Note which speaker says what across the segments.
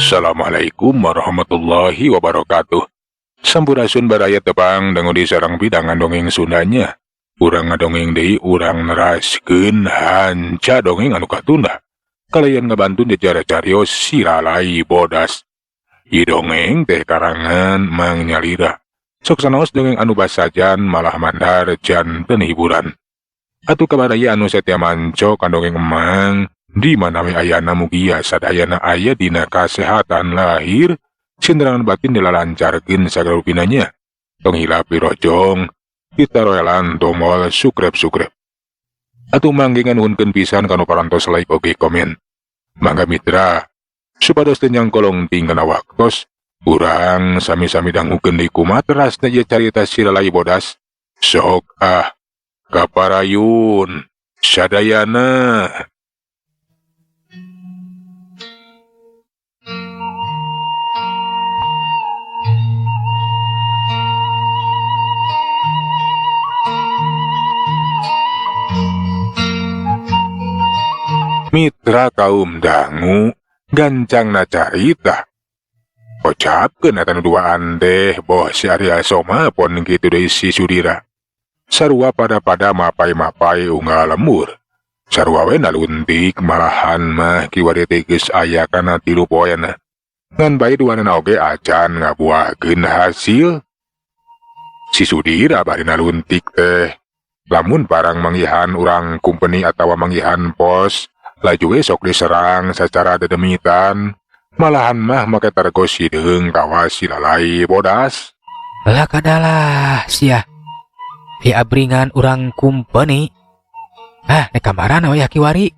Speaker 1: Assalamualaikum warahmatullahi wabarakatuh. Sampurasun baraya tepang dangu di sarang pidangan dongeng Sundanya. Urang ngadongeng deui, urang neraskeun hanca dongeng anu katunda. Kalayan ngabantun jejar carios Si Lalai Bodas. Ieu dongeng teh karangan Mang Nyalira. Sok sanaos dongeng anu basajan malah mandar janten hiburan. Atuh kabaraya anu setia manco ka dongeng Emang di mana we ayana, mugia sadayana aya dina kasehatan lahir sinterangan batin, dilalancarkeun sagala rupinanya. Tong hilap dirojong, ditaroelan tombol subscribe subscribe. Atuh mangge nganuhunkeun pisan kanu parantos like oge komen. Mangga mitra, supados teu nyangkolong tingkana waktos, urang sami-sami dangukeun deui kumaha terasna ieu carita Si Lalai Bodas. Sok ah, kaparayun sadayana. Mitra kaum dangu, gancangna carita. Kocapkeun eta nu duaan teh boh si Arya Soma pon kitu deui si Sudira. Sarua pada-pada mapai-mapai unggal lembur. Sarua we naluntik, malahan mah kiwari teh geus aya kana 3 poena. Ngan bae duanana oge acan ngabuahkeun hasil. Si Sudira bari naluntik teh. Lamun barang manggihan urang kumpeni atawa manggihan pos, laju we sok diserang secara dedemitan, malahan mah make targo sideung kawas Si Lalai Bodas.
Speaker 2: Lah kadalah sia. Hi abringan urang kumpeni. Ah, nek kamarana we kiwari.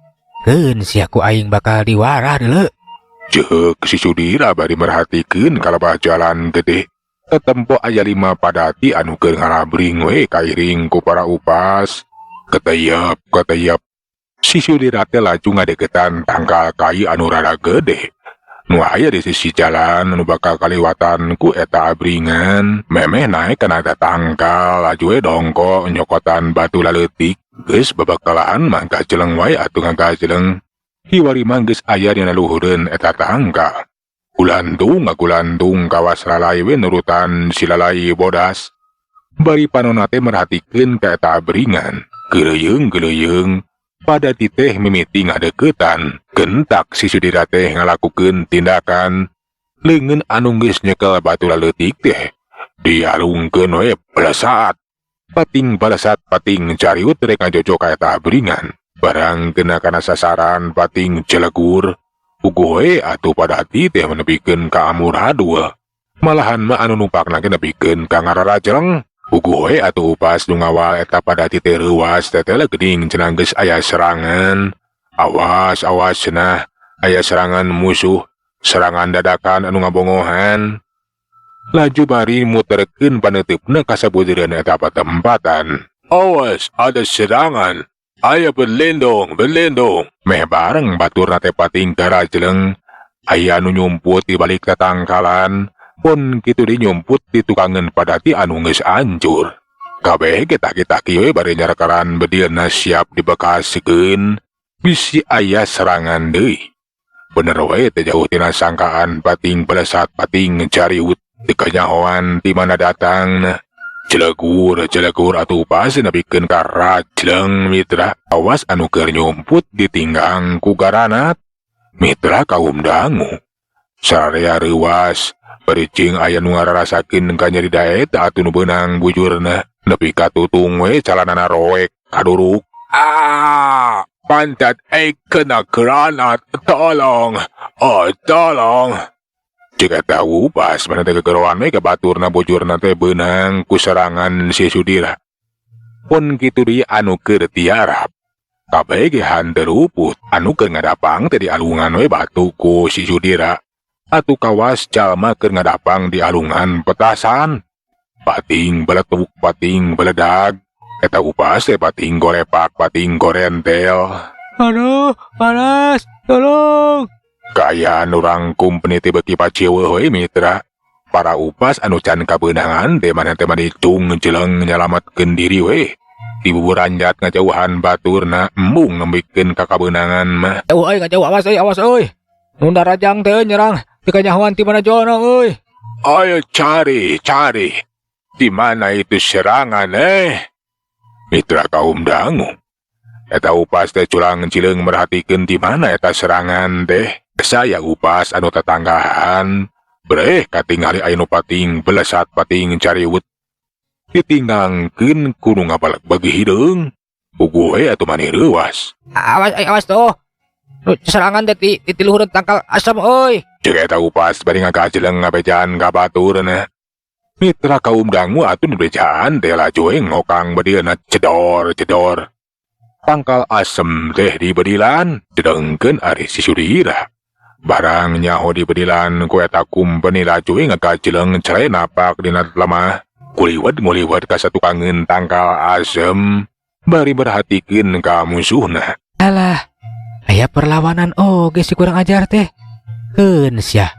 Speaker 2: Keun sia ku aing bakal diwarah deuleu.
Speaker 1: Ceuk si Sudira bari merhatikeun kalebah jalan gede. Tetempo aya 5 padati anu keur ngarabring we kairing ku para upas. Keteyep, keteyep. Si Sudira teh laju ngadeukeutan tangkal kai anu rada gede. Nu aya di sisi jalan anu bakal kaliwatan ku eta abringan. Memeh naek kana eta tangkal, laju we dongko nyokotan batu laleutik. Geus babakalaan mah gajeleng wae atuh ngagajeleng. Hiwari mah geus aya dina luhureun eta tangkal. Gulantung ngagulantung kawas lalai we nurutan Si Lalai Bodas. Bari panona teh merhatikeun ka eta abringan. Geureuyeng-geureuyeng pada titeh mimiti ngadeuketan. Gentak si Sudira teh ngalakukeun tindakan. Leungeun anu geus nyekel batu laleutik teh dialungkeun we balesat. Pating balesat pating cariut rek ngajojo ka eta abringan. Barang kena kana sasaran pating jelegur. Puguh we atuh padati teh nepikeun ka amuradul. Malahan mah anu numpakna ge nepikeun ka ngararajeleng. Puguh we atuh upas nu ngawal eta padati teh reuas teteh geuning cenah geus aya serangan. Awas awas cenah aya serangan musuh, serangan dadakan anu ngabongohan. Laju bari muterkeun paneuteup ka sabujureun eta patempatan. Awas ada serangan. Ayo berlindung, berlindung. Meh bareng baturna teh pating garajeleng. Aya anu nyumput di balik tatangkalan. Pun kitu di nyumput di tukangan padati anu geus hancur. Kabeh ge taki-taki we bari nyarakaran bedilna siap dibekasikeun. Bisi aya serangan deui. Bener we teh jauh tina sangkaan pating balesat pating cariut. Teu kanyahoan ti mana datang. Jelegur, jelegur atuh pas nepikeun ka rajleng mitra. Awas anu keur nyumput ditinggang ku garanat. Mitra kaum dangu. Sararea reuas, bari cing aya nu ngararasakeun ka nyeri daet atuh nu beunang bujurna. Nepi ka tutung we calanana roek kaduruk. Ah, pantat kena granat, tolong. Oh, tolong. Cik eta upas mana teh gegeroan we ka baturna bujurna teh beunang ku serangan si Sudira. Pun kitu deui anu keur tiarap. Kabeh ge hanteu luput anu keur ngadapang teh dialungan we batu ku si Sudira. Atuh kawas jalma keur ngadapang dialungan petasan. Pating beletuk, pating beledag. Eta upas teh pating gorepak, pating gorentel.
Speaker 2: Aduh, panas, tolong.
Speaker 1: Kaayaan urang kumpeni teh beuki paciweuh we mitra. Para upas anu can kabeunangan teh mana teh manicung jeleng nyalametkeun diri we. Di buburanjat ngajauhan baturna embung nembikeun ka kabeunangan mah.
Speaker 2: Jauh euy, ngajauh, awas euy, awas euy. Nu darajang teh nyerang. Teu kanyahoan ti mana jolna euy.
Speaker 1: Ayo cari, cari. Di mana itu serangan eh? Mitra kaum dangu. Eta upas teh culang cileung merhatikeun di mana eta serangan teh. Saya upas anu tetanggahan. Breh katingali aya nu pating belesat pating cariwut. Ditinggangkeun ku nu ngabalek bagi hideung. Puguh we atuh maneh reuwas.
Speaker 2: Awas awas tuh. Nu serangan teh ti luhureun tangkal asem euy.
Speaker 1: Ceuk eta upas bari ngagajeleng ngabejaan ka baturna. Mitra kaum dangu atuh nu bejaan teh laju we ngokang bedilna cedor cedor. Tangkal asem teh dibedilan, sedengkeun ari si Sudira. Barang nyaho dibedilan ku eta kumpeni laju we ngagajeleng cere napak dina lemah. Kuliwat nguliwat ka satukangeun tangkal asem, bari merhatikeun ka musuhna.
Speaker 2: Alah, aya perlawanan oge si kurang ajar teh. Keun sia,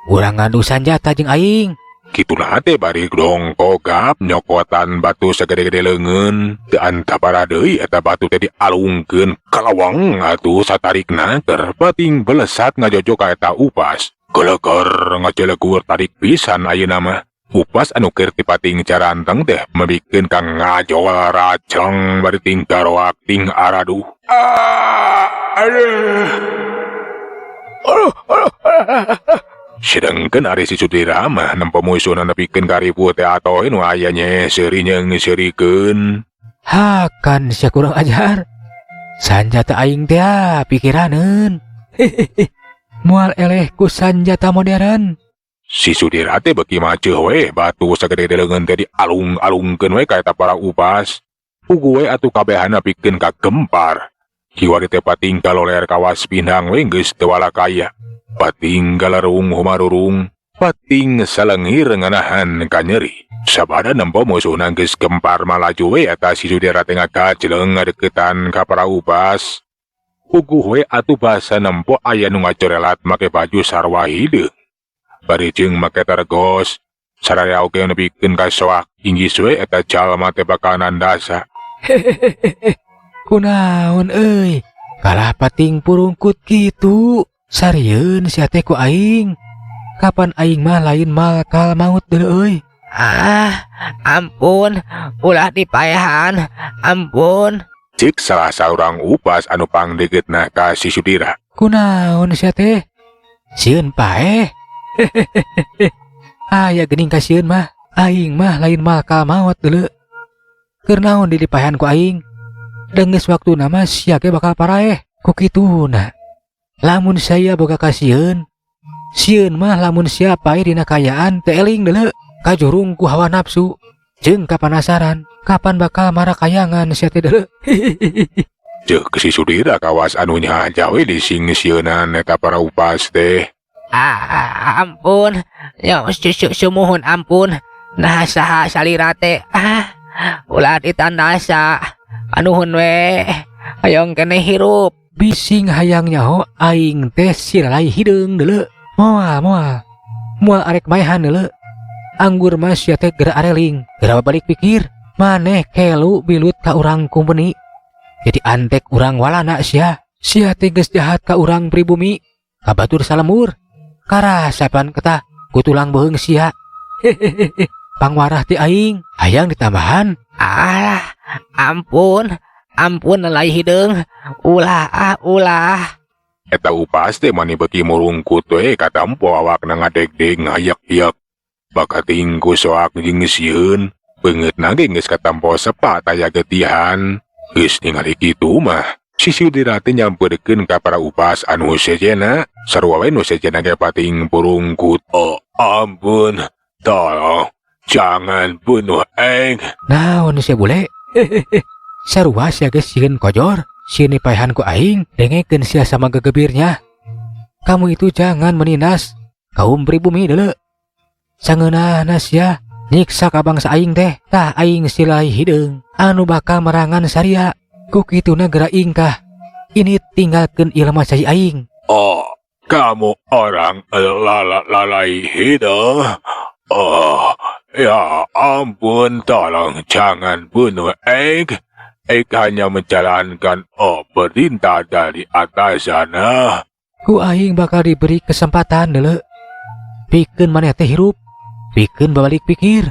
Speaker 2: urang ngadu sanjata jeung aing.
Speaker 1: Kituna teh bari dongkogap nyokotan batu sagede-gede leungeun, teu antapara deui eta batu teh dialungkeun kalawang atuh satarikna keur pating belesat ngajojo ka eta upas. Geleger ngacelegur tarik pisan ayeuna mah. Upas anu keur tipating caranteng teh mebikeun ka ngajol raceng bari ting garoak ting araduh. Ah, aduh. Aduh, aduh, aduh. Sedengkeun ari si Sudira mah nempo musuhna nepikeun ka ribu teh atoh nu aya nye seuri nyeungseurikeun.
Speaker 2: Hakan sia kurang ajar. Sanjata aing teh ah, pikiraneun. Moal eleh ku sanjata modern.
Speaker 1: Si Sudira teh beuki maceuh we batu sagede leungeun teh dialung-alungkeun we ka eta para upas. Puguh we atuh kabehana pikeun ka gempar. Kiwari teh pating kaloler kawas pindang we geus teu walakaya. Pating galarung humarurung, pating salengir nganahan kanyeri. Sabada nempo musuhna geus gempar malaju we eta si Sudira teh ngakajeleng ngadeukeutan ka para upas. Puguh we atuh basa nempo aya nu ngacorelat make baju sarwa hideung. Bari jeung make tergos, sararea oge nepikeun ka soak inggis we eta jalma teh bakal nandasa.
Speaker 2: Kunaon euy? Kalah pating purungkut kitu. Sarieun sia teh ku aing. Kapan aing mah lain malkal maut deuleu euy.
Speaker 3: Ah, ampun, ulah dipaehan, ampun.
Speaker 1: Cik salah saurang upas anu pangdegeutna ka si Sudira.
Speaker 2: Kunaon sia teh? Sieun paeh. Aya geuning kasieun mah. Aing mah lain malkal maut deuleu. Keur naon dipaehan ku aing? Deunggeus waktuna mah sia ge bakal paraeh. Ku kituna. Lamun saya boga kasieun, sieun mah lamun sia paeh dina kaayaan teu eling deuleu, kajurung ku hawa nafsu jeung kapanasaran kapan bakal marakayangan sia teh deuleu.
Speaker 1: Ceuk si Sudira kawas anu nyaha we disingsieunan eta para upas teh.
Speaker 3: Ah, ampun, ya sumuhun ampun. Nah saha salira teh, ah, ulah ditandasa. Anuhun we, hayang keneh hirup.
Speaker 2: Bising hayang nyaho aing teh silalai hideung deuleu. Moal moal. Moal arek maehan deuleu. Anggur mah sia teh geura areling, geura balik pikir. Maneh kelu bilut ka urang kumpeni. Jadi antek urang walana sia. Sia teh geus jahat ka urang pribumi. Ka batur salemur. Karasapan ketah ku tulang beuheung sia. Hehehe. Pangwarah ti aing, hayang ditambahan.
Speaker 3: Alah, ampun. Ampun lalai hideung, ulah ah ulah.
Speaker 1: Eta upas teh mani beuki murungkut we katampo awakna ngadegdeg ngayak-yak. Bakating ku soak jeung sieun, beungeutna ge geus katampo sepa taya getihan. Geus ningali kitu mah, si Sudira teh nyamperkeun ka para upas anu sejenna, sarua we nu sejenna ge pating purungkut. Oh, ampun, tolong, jangan bunuh aing.
Speaker 2: Naon sia bule? Hehehe. Sarua sia geus sieun kojor, sieun dipaehan ku aing, dengekeun sia sama gegebirnya. Kamu itu jangan menindas kaum pribumi deuleu. Sangeunahna sia nyiksa ka bangsa aing teh, tah aing silai hideung anu bakal merangan saria. Ku kituna geura ingkah. Ini tinggalkeun ilmu cai aing.
Speaker 1: Oh, kamu orang lalai hideung. Oh, ya ampun, tolong jangan bunuh aing. Aing hanya menjalankan perintah dari atas sana.
Speaker 2: Ku aing bakal diberi kesempatan deuleu. Pikeun maneh teh hirup, pikeun babalik pikir.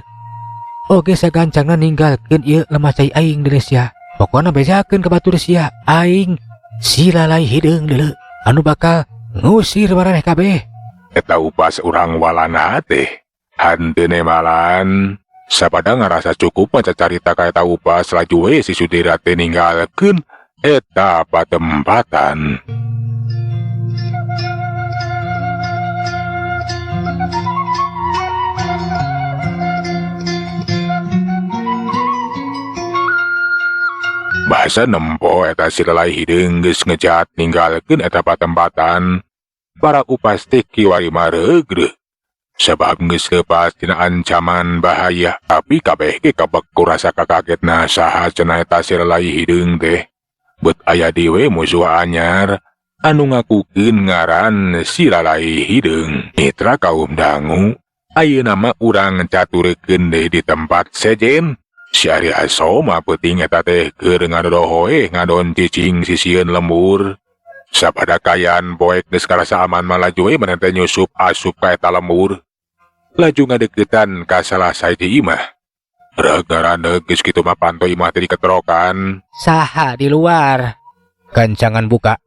Speaker 2: Oge sagancangna ninggalkeun ieu lemah cai aing deuleu sia. Pokona bejakeun ka batur sia, aing si lalai hideung deuleu anu bakal ngusir maraneh kabeh.
Speaker 1: Eta upas urang Walanda teh henteu nemalan. Sapada ngarasa cukup mah carita ka eta upas laju we si Sudira teh ninggalkeun eta patempatan. Bahasa nempo eta si lalai hideung geus ngejat ninggalkeun eta patempatan. Para upas teh kiwari maregreuh. Sebab geus leupas tina ancaman bahaya, tapi kabeh ge kabek ku rasa kakagetna saha cenah eta si lalai hideung teh. Bet aya deui musuh anyar anu ngakukeun ngaran si lalai hideung. Mitra kaum dangu, ayeuna mah urang caturekeun deui di tempat sejen. Si Ari Asoma peuting eta teh keur ngadodohoe ngadon cicing sisieun lembur. Sapada kayan poek geus karasa aman mah laju we maneh teh nyusup asup ka eta lembur. Laju ngadeukeutan ka salah sahiji imah. Reug ngarandeug geus kitu mah panto imah teh diketerokan.
Speaker 2: Saha di luar? Gancangan buka.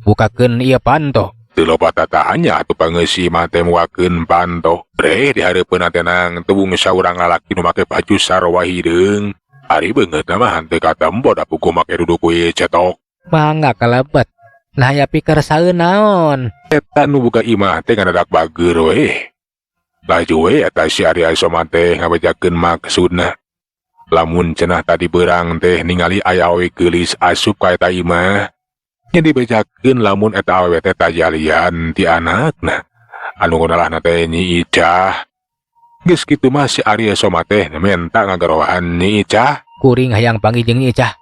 Speaker 2: Bukakeun ieu panto.
Speaker 1: Teu loba tatanya atuh pangeus imah teh muakeun panto. Breh di hareupeun teh nang teuung saurang lalaki nu make baju sarwa hideung. Ari beungeutna mah henteu katempo da puguh make duduk we cetok.
Speaker 2: Mangga kalebet. Nah aya pikeursaeun naon?
Speaker 1: Eta nu buka imah teh ngadadak bager we. Laju we eta si Ari Asoma teh ngabejakeun maksudna. Lamun cenah tadi beurang teh ningali aya awewe geulis asup ka eta imah. Nya dibejakeun lamun eta awewe teh tajalian ti anakna. Anu ngunalahna teh Nyi Icah. Geus kitu mah si Ari Asoma teh menta ngagarohan Nyi Icah.
Speaker 2: Kuring hayang panggih jeung Nyi Icah.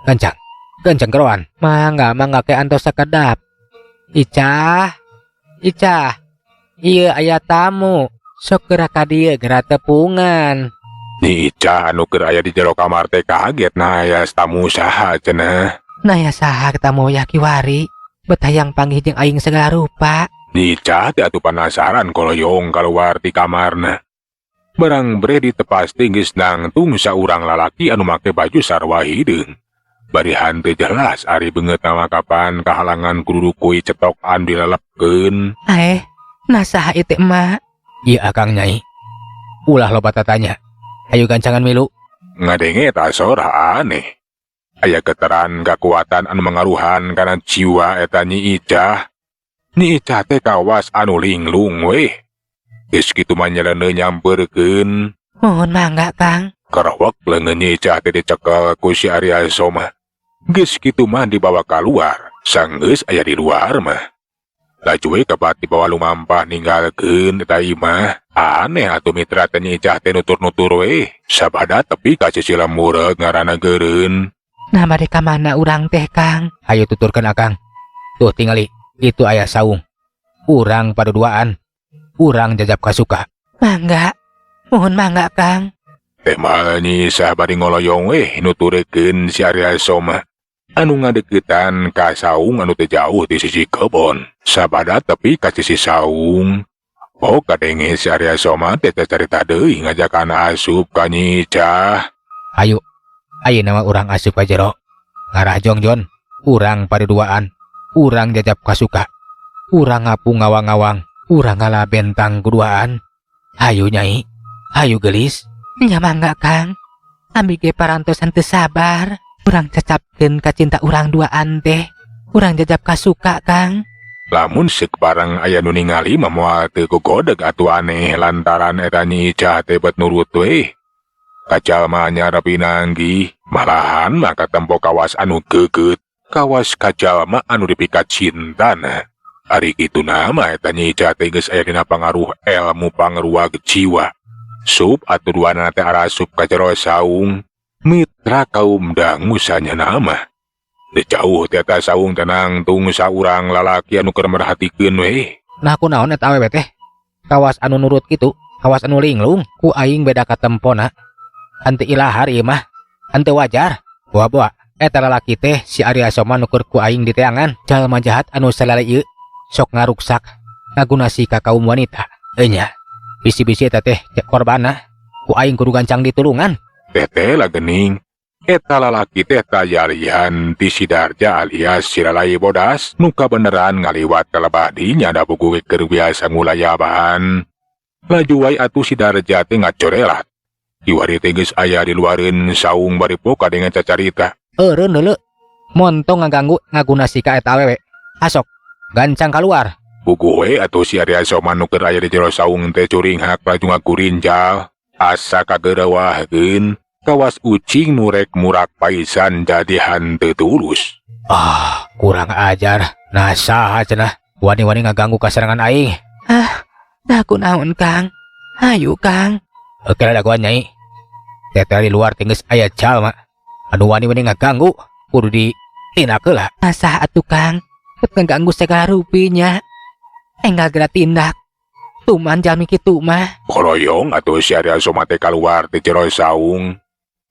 Speaker 2: Gancang, gancang geroan. Mangga, mangga ke antos sakedap. Icah, Icah. Ieu aya tamu. Sok geura ka dieu geura tepungan.
Speaker 1: Nyi Icah anu keur aya di jero kamar teh kaget nah aya tamu saha cenah.
Speaker 2: Nah ya saha tamu ya kiwari. Bet hayang panggih jeung aing segala rupa.
Speaker 1: Nyi Icah teh atuh panasaran koloyong kaluar ti kamarna. Barang breh ditepas geus nangtung saurang lalaki anu make baju sarwa hideung. Bari henteu jelas ari beungeutna mah kapan kahalangan kudu kui cetok anu dilelepkeun.
Speaker 2: Nah saha ieu teh emak? Ieu akang nyai. Ulah loba tatanya. Hayu gancangan milu.
Speaker 1: Ngadenge eta sora aneh. Aya getaran kakuatan anu mangaruhan kana jiwa eta Nyi Icah. Nyi Icah teh kawas anu linglung weh. Geus kitu mah nyeleuneu nyampeurkeun.
Speaker 2: Mohon mangga, Kang.
Speaker 1: Kerewek leungeun Nyi Icah teh dicekel ku si Ari Asoma. Geus kitu mah dibawa kaluar, sanggeus aya di luar mah. Laju we kabat dibawa lumampah ninggalkeun eta imah. Aneh atuh mitra teh Nyi Icah teh nutur-nutur we. Sabada tepi ka sisi lembur ngaranna geureun.
Speaker 2: Nah bade ka mana urang teh, Kang? Hayu tuturkeun Akang. Tuh tingali, itu aya saung. Urang paduduaan. Urang jajap kasuka. Mangga. Mohon mangga, Kang.
Speaker 1: Teh mah Nyi Icah bari ngoloyong we nuturkeun si Ari Asoma. Anu ngadeuketan ka saung anu teu jauh ti sisi kebon. Sabada tepi ka sisi saung. Oh kadenge si Ari Asoma teh carita deui ngajakan asup ka Nyi Icah.
Speaker 2: Hayu. Ayeuna mah urang asup ka jero. Ngarah jongjon, urang paduduaan, urang jajap kasuka. Urang ngapung ngawang-ngawang, urang ngala bentang kuduaan. Hayu nyai, hayu geulis. Nya mangga, Kang. Ambi ge parantosan teu sabar. Urang cacapkeun ka cinta urang duaan teh. Urang jajap kasuka, Kang.
Speaker 1: Lamun seuk barang aya nu ningali mah moal teu gogodeg atuh aneh lantaran eta Nyi Icah teh bet nurut we. Kajalma anyar pinanggih, malahan mah katempo kawas anu geugeut, kawas kajalma anu dipikat cintana. Ari kitu nama eta Nyi Icah teh geus aya dina pangaruh elmu pangruag jiwa. Sup atuh duana teh arasup ka jero saung. Mitra kaum dangu sanya nama. Teu jauh ti eta saung teh nangtung saurang lalaki anu keur merhatikeun we.
Speaker 2: Nah kunaon eta awewe teh? Kawas anu nurut kitu, kawas anu linglung, ku aing beda katempona. Henteu ilahar ieu mah, henteu wajar. Boa-boa eta lalaki teh si Ari Asoma nu keur ku aing diteangan. Jalma jahat anu salale ieu sok ngaruksak ngagunasi ka kaum wanita. Enya, bisi-bisi eta teh korbanna. Ku aing kudu gancang ditulungan.
Speaker 1: Teh lah gening. Eta lalaki teh taya lian ti si Darja alias si Lalai Bodas nu kabeneran ngaliwat ka lebah dinya da puguh keur biasa ngulayaban. Laju wae atuh si Darja teh ngacorelat. Kiwari teh geus aya di luareun saung bari poka dengan cacarita.
Speaker 2: Eureun deuleu. Montong ngaganggu ngaguna sika eta awewe. Asok, gancang kaluar.
Speaker 1: Puguh we atuh si Arya Soma nu keur aya di jero saung teh curinghak laju ngagurinjal. Asa kageureuwahkeun kawas ucing nu rek murak paisan jadi hanteu tulus.
Speaker 2: Ah, kurang ajar. Nah saha cenah wani-wani ngaganggu kasarangan aing.
Speaker 3: Ah, dah kunaon Kang? Hayu Kang.
Speaker 2: Oke lah dagoan nyai. Teteh di luar teh geus aya jalma. Anu wani-wani ngaganggu kudu ditindak heula.
Speaker 3: Asa atuh Kang, bet ngaganggu segala rupinya. Enggal geura tindak. Tuman jalmi kitu mah.
Speaker 1: Koroyong atuh si Arya Soma teh kaluar ti jero saung.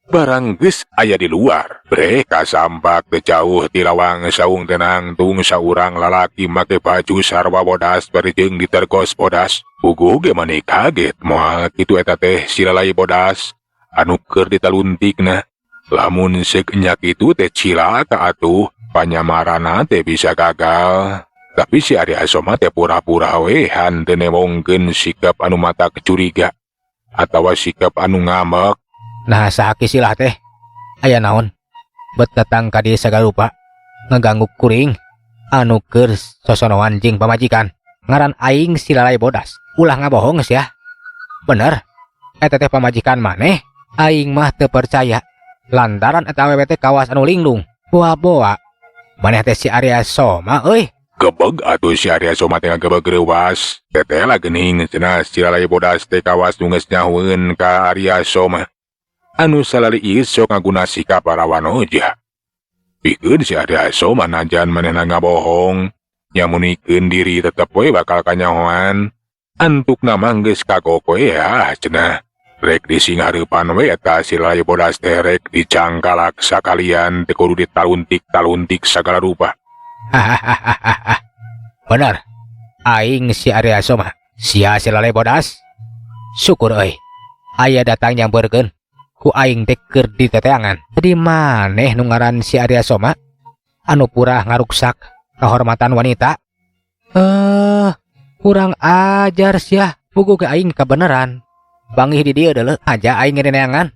Speaker 1: Barang geus aya di luar, breh kasampak teu jauh ti lawang saung teh nangtung saurang lalaki make baju sarwa bodas bari jeung ditergos bodas. Puguh ge mani kaget moal kitu eta teh si Lalai Bodas anu keur ditaluntikna. Lamun seuk nya kitu teh cilaka atuh, panyamaranna teh bisa gagal. Tapi si Arya Soma teh pura-pura we hanteu newongkeun sikap anu mata kecuriga atawa sikap anu ngamek.
Speaker 2: Nah saha kisilah teh? Aya naon? Bet datang ka dieu sagala rupa ngaganggu kuring anu keur sosonoan jeung pamajikan. Ngaran aing si Lalai Bodas. Ulah ngabohong sia. Bener, eta teh pamajikan maneh? Aing mah teu percaya. Lantaran eta awewe teh kawas anu linglung. Boa-boa. Maneh teh si Arya Soma euy.
Speaker 1: Gebeg atuh si Arya Soma teh ngagebeg reuwas. Teteh lah geuning cenah si Lalai Bodas teh kawas nu geus nyahoeun ka Arya Soma. Anu salali ieu sok ngaguna sikap parawanoja. Pikeun si Arya Soma najan manehna ngabohong, nyamunikeun diri tetep we bakal kanyahoan. Antukna mah geus kagok we ah cenah. Rek disinghareupan we eta si Lalai Bodas teh rek dicangkalak sakalian teu kudu ditaluntik-taluntik sagala rupa.
Speaker 2: Hahaha. Bener. Aing si Arya Soma, sia si Lalai Bodas. Syukur euy. Aya datang nyamperkeun. Ku aing teh keur diteteangan. Jadi maneh nu ngaran si Arya Soma anu purah ngaruksak kehormatan wanita? Kurang ajar sia. Puguh ge aing kabeneran. Bangih di dieu deuleu aja aing ngeneangan.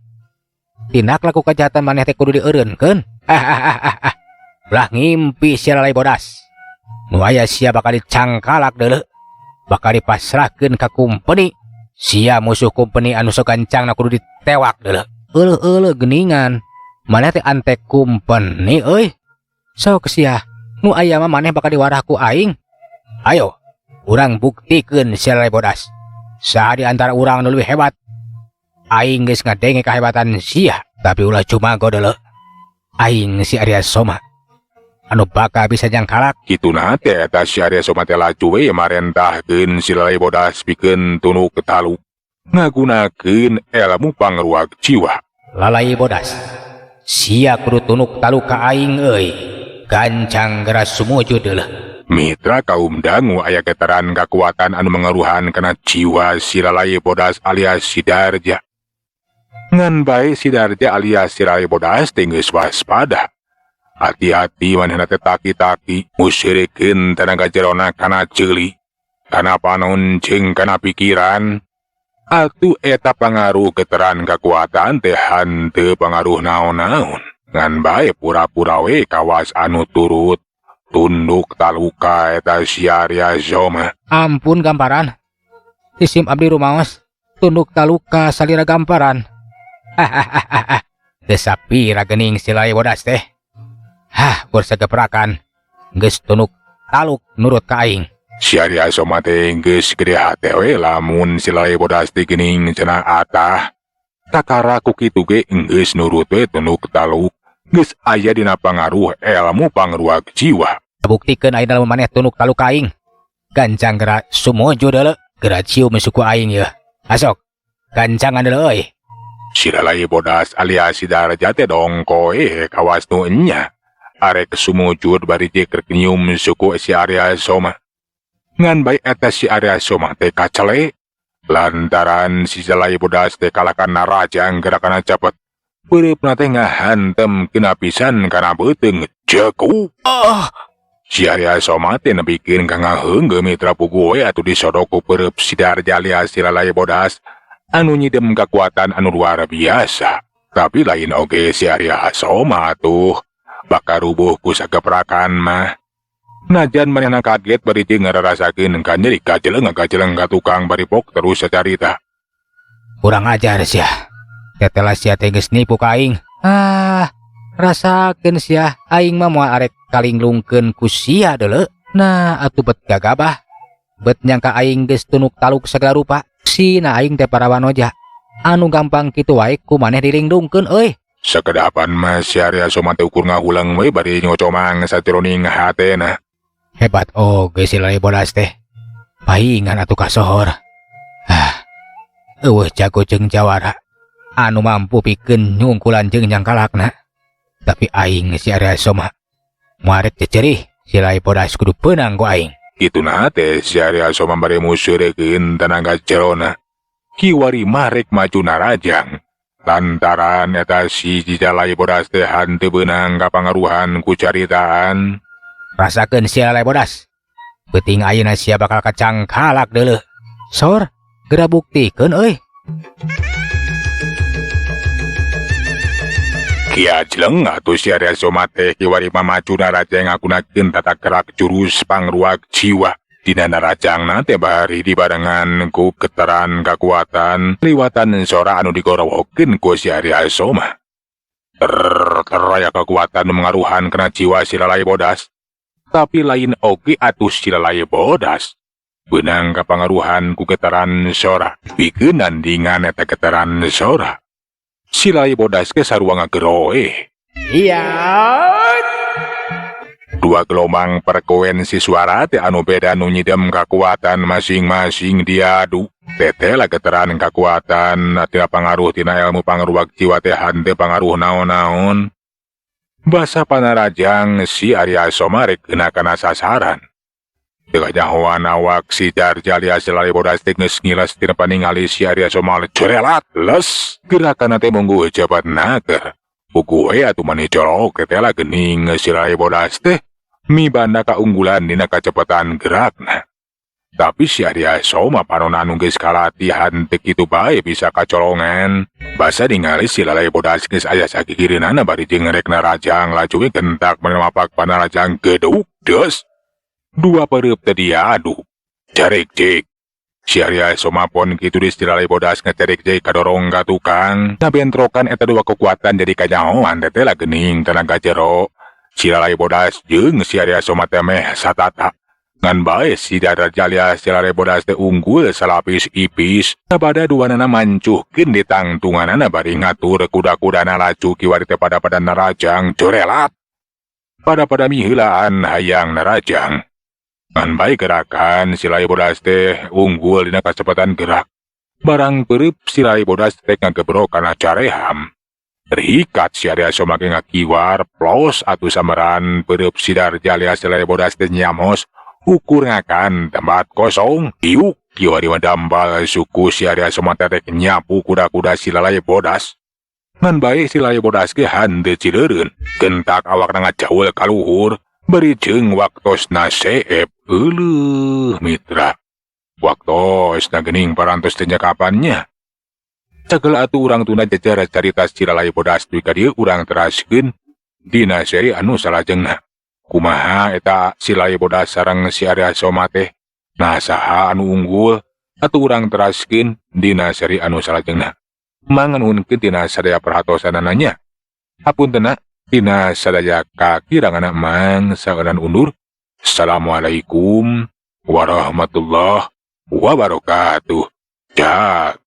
Speaker 2: Tindak laku kejahatan maneh teh kudu dieureunkeun. Hahaha. Ulah ngimpi si Lalai Bodas. Nu aya sia bakal dicangkalak deuleu. Bakal dipasrahkeun ka kumpeni. Sia musuh kumpeni anu sok gancangna kudu ditewak deuleu. Euleuh-euleuh geuningan. Maneh teh antek kumpeni euy. Sok sia, nu aya mah maneh bakal diwarah ku aing. Ayo, urang buktikeun si Lalai Bodas. Saha di antara urang nu leuwih hebat. Aing geus ngadenge kahebatan sia, tapi ulah cumago deuleu. Aing si Arya Soma anu bakal bisa jangkalak.
Speaker 1: Kituna teh eta si Arya Soma teh laju we marentahkeun si Lalai Bodas pikeun tunuk taluk. Ngagunakeun ilmu pangruag jiwa.
Speaker 2: Lalai Bodas, sia kudu tunuk taluk ka aing euy. Gancang geura sumujud deuleu.
Speaker 1: Mitra kaum dangu aya getaran kakuatan anu mengaruhan kana jiwa si Lalai Bodas alias si Darja. Ngan bae si Darja alias si Lalai Bodas teh geus waspada. Hati-hati manehna teh taki-taki musirikeun tenaga jerona kana ceuli, kana panon jeung kana pikiran. Atuh eta pangaruh getaran kakuatan teh hanteu pangaruh naon-naon. Ngan bae pura-pura we kawas anu turut tunduk taluka eta si Arya Soma.
Speaker 2: Ampun gamparan. Isim abdi rumaos tunduk taluka salira gamparan. Hahaha. Geus sapira geuning si Lalai Bodas teh. Hah, kur sageprakan. Geus tunuk taluk nurut ka aing.
Speaker 1: Si Arya Soma teh geus gede hate we lamun si Lalai Bodas teh geuning cenah atah. Kakara ku kitu ge geus nurut we tunuk taluk. Geus aya dina pangaruh ilmu pangruag jiwa.
Speaker 2: Buktikeun ayeuna lamun maneh tunuk taluk ka aing. Gancang geura sumujud deuleu, geura cium suku aing yeuh. Asok, gancangan deuleu euy.
Speaker 1: Si Lalai Bodas alias si Darja teh dongko kawas nu enya. Arek sumujud bari jeung keur nyium suku si Arya Soma. Ngan bae eta si Arya Soma teh kacele. Lantaran si Lalai Bodas teh kalahkan narajang gerakan cepet. Peureupna teh ngahantem kena pisan kana beuteung cekuk.
Speaker 2: Oh,
Speaker 1: Si Arya Soma teh nepikeun ka ngaheunggeum mitra puguh we atuh disodok ku peureub si Darja alias si Lalai Bodas anu nyidem kekuatan anu luar biasa. Tapi lain oge si Arya Soma tuh bakal rubuh ku sageprakan mah. Najan manehna kaget bari jeung ngararasakeun ka nyeri kajeleng kajeleng ka tukang bari pok terus sacarita.
Speaker 2: Kurang ajar sia. Tetela sia teh geus nipu ka aing. Ah, rasakeun sia aing mah moal arek kalinglungkeun ku sia deuleu. Nah, atuh bet gagabah. Bet nyangka aing geus tunuk taluk sagala rupa. Sina aing teh parawanoja. Anu gampang kitu wae ku maneh dilindungkeun euy.
Speaker 1: Sakedapan mah si Arya Soma teh ukur ngahuleng we bari ngocomang sajeroning hatena.
Speaker 2: Hebat oge si Lalai Bodas teh. Paingan atuh kasohor. Ah, eueuh jago jeung jawara anu mampu pikeun nyungkulan jeung nyangkalakna. Tapi aing si Arya Soma moal rek cecerih si Lalai Bodas kudu peunang ku aing.
Speaker 1: Kituna teh si Arya Soma bari museurekeun tanaga jerona. Kiwari mah rek maju narajang. Lantaran eta si Lalai Bodas teh hanteu beunang kapangaruhan ku caritaan.
Speaker 2: Rasakeun si Lalai Bodas. Peuting ayeuna sia bakal kacangkalak deuleuh. Sor, geura buktikeun euy.
Speaker 1: Kia jeleng atuh si Arya Soma teh kiwari mah maju narajang ngagunakeun tata gerak jurus pangruak jiwa. Dina narajangna teh bari dibarengan ku getaran kakuatan liwatan sora anu digorowokeun ku si Arya Soma. Teraya kekuatan nu mengaruhan kana jiwa si Lalai Bodas. Tapi lain oge atuh si Lalai Bodas. Beunang kapangaruhan ku getaran sora. Pikeun nandingan eta getaran sora. Si Lalai Bodas ke sarua ngageroeh.
Speaker 2: Iya.
Speaker 1: Dua gelombang frekuensi suara teh anu beda nu nyidem kakuatan masing-masing diadu. Teteh lah getaran kakuatan tina pangaruh tina ilmu pangruak jiwa teh hanteu pangaruh naon-naon. Basa panarajang si Arya Soma rek kena kana sasaran. Teu kanyahoan awak si Darja alias si Lalai Bodas teh geus ngiles tina paningali si Arya Soma cerelat les. Gerakanna teh mungguh cepet naker. Puguh we atuh maneh colok teh lah geuning si Lalai Bodas teh mibanda kaunggulan dina kacepetan gerakna. Tapi si Arya Soma panona anu geus kalatihan teu kitu bae bisa kacolongan. Basa ningali si Lalai Bodas geus aya sagigireunana bari jeung rek narajang laju we gentak manemapak panarajang geduk deus. Dua pereup teh diadu. Jarek jek. Si Arya Soma pon kitu di si Lalai Bodas ngecerek jek kadorong ka tukang. Nabentrokan eta dua kekuatan jadi kanyahoan teh lah geuning tenaga jero. Si Lalai Bodas jeung si Arya Soma teh meh satata. Ngan bae si Darja alias si Lalai Bodas teh unggul salapis ipis. Sabada duanana mancuhkeun di tangtunganana bari ngatur kuda-kudana laju kiwari teh pada-pada narajang corelat. Pada-pada miheulaan hayang narajang. Ngan bae gerakan si Lalai Bodas teh unggul dina kacepatan gerak. Barang peureub si Lalai Bodas teh ngagebrok kana careham. Terikat si Arya Soma ge ngakiwar plos atuh sambaran peureub si Darja alias si Lalai Bodas teh nyamos. Ukur ngakan tempat kosong diuk kiwari mah dambal suku si Arya Soma teh rek nyapu kuda-kuda si Lalai Bodas. Ngan bae si Lalai Bodas ge hanteu cileureun. Gentak awakna ngajaul ka luhur bari jeung waktosna seep euleuh mitra. Waktosna geuning parantos teh nyakapannya. Sagala atuh urang tuna jejer carita si Lalai Bodas dugi ka dieu urang teraskeun dina seri anu salajengna. Kumaha eta si Lalai Bodas sareng si Arya Soma teh? Nah saha anu unggul? Atuh urang teraskeun dina seri anu salajengna. Manganuhunkeun tina sadaya perhatosanana nya. Hapuntenna tina sadaya kakiranganna mang saeunan undur. Assalamualaikum warahmatullahi wabarakatuh. Jak.